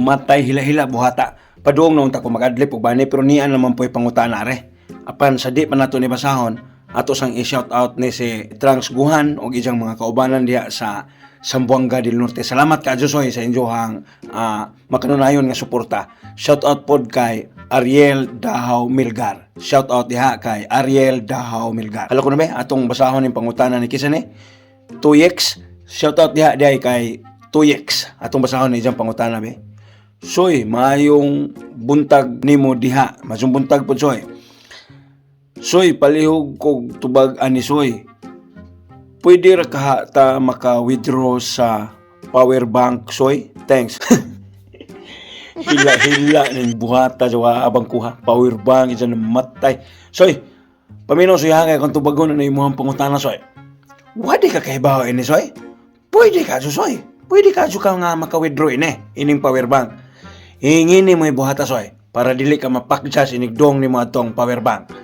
Matay, hila-hila buhata. Padung na unta ko mag-adlib og bani, pero nian naman po'y pangutana are. Apan sa di pa nato ni basahon, ato sang i-shout out ni si Trunks Guhan og iyang mga kaubanan diha sa Zamboanga del Norte. Salamat ka Soy sa inyong makanunayon nga suporta. Shout out pod kay Ariel Dahaw Milgar. Shout out diha kay Ariel Dahaw Milgar. Hala ko na be, atong basahon ning pangutana ni kisa ni Tuyex. Shout out diha diha kay Tuyex. Atong basahon ni iyang pangutana be. Soy, maayong buntag nimo diha. Maayong buntag pod, Soy. Soy, palihog kog tubag ani, Soy. Pwede ra kaha ta maka-withdraw sa power bank, Soy? Thanks. Hila-hila ning buhata sa abang kuha. Power bank, isa na matay. Soy, paminaw, Soy, ha, kay kung tubagon na imuhang pangutana, Soy. Wadi ka kahibaw ini, Soy? Pwede ka, Soy. Pwede ka ka nga maka-withdraw ini, ining power bank. Hingin mo buhata, Soy, para dili ka mapakjas inigdong nimo atong power bank.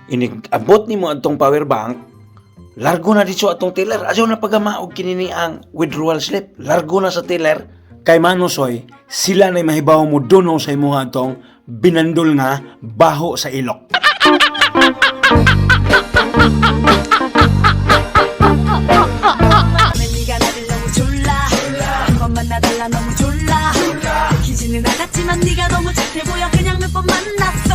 Inig abot nimo atong power bank, largo na dito atong teller. Asaw na pagamaog kinini ang withdrawal slip. Largo na sa teller. Kay mano, Soy, sila na mahibaw mo duno sa imuha atong binandol nga baho sa ilok. 네가 나를 너무 졸라 한 번 만나달라 너무 졸라 들키지는 않았지만 네가 너무 착해 보여 그냥 몇 번 만났어.